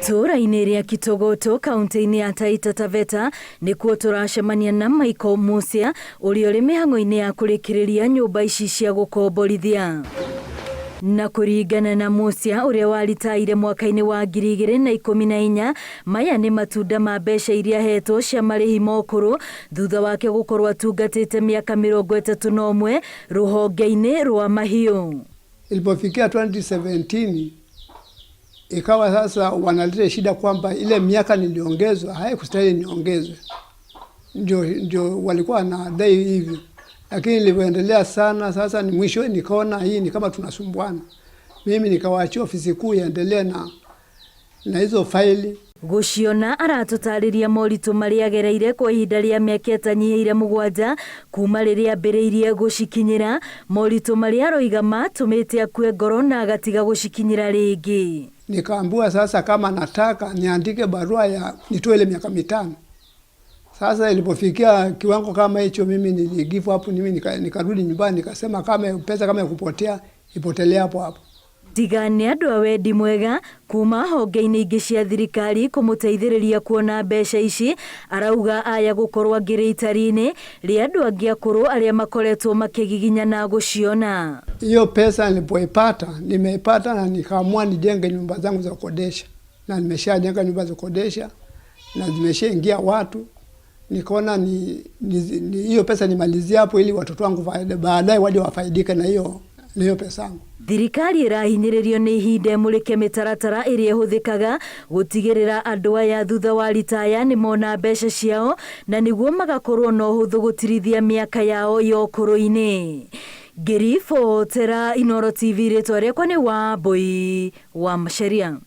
Itũũra-inĩ rĩa Kitogoto kaunti-inĩ ya Taita Taveta nĩkuo tũracemania na Michael Musia ũrĩa ũrĩ mĩhang'o-inĩ ya kũrĩkĩrĩria nyũmba ici cia gũkomborithia. Na kũringana na Musia ũrĩa waritaire mwaka-inĩ wa 2014, maya nĩ matunda ma mbeca iria ahetwo cia marĩhi ma ũkũrũ thutha wake gũkorwo atungatĩte mĩaka 31 rũhonge-inĩ rwa mahiũ. Ilipofikia 2017 ikawa sasa wanaleta shida kwamba ile miaka niliongezwa haikustahili niongezwe, ndio walikuwa wanadai hivyo, lakini ilivyoendelea sana sasa ni mwisho nikaona hii ni kama tunasumbuana. Mimi nikawaachia ofisi kuu iendelee na hizo faili. Gũciona aratũtarĩria moritũ marĩa agereire kwa ihinda rĩa mĩaka ĩtanyihĩire 7 kuma rĩrĩa ambĩrĩirie gũcikinyĩra, moritũ marĩa aroiga matũmĩte akue ngoro na agatiga gũcikinyĩra rĩngĩ. Nikaambiwa sasa kama nataka niandike barua ya nitoe ile miaka 5. Sasa ilipofikia kiwango kama hicho, mimi niligive up, mimi nikarudi nyumbani nikasema kama pesa kama ya kupotea ipotelee hapo hapo. Tiga nĩ andũ a wendi mwega kuma honge-inĩ ingĩ cia thirikari kũmũteithĩrĩria kuona mbeca ici, arauga aya gũkorwo angĩrĩ itari-inĩ rĩa andũ angĩ akũrũ arĩa makoretwo makĩgiginyana gũciona. Hiyo pesa nilipoipata, nimeipata na nikaamua nijenge nyumba zangu za kukodesha, na nimeshajenga nyumba za kukodesha na zimeshaingia watu. Nikaona hiyo pesa nimalizie hapo ili watoto wangu baadaye waje wafaidike na hiyo pesa yangu. Thirikari ĩrahinyĩrĩrio nĩ ihinda ĩmũrĩke mĩtaratara ĩrĩa ĩhũthĩkaga gũtigĩrĩra andũ aya thutha wa ritaya nĩ mona mbeca ciao na nĩguo magakorwo na ũhũthũ gũtirithia mĩaka yao ya ũkũrũ-inĩ. Ngĩribotera Inooro TV, rĩtwa rĩakwa nĩ Wambui wa Macharia.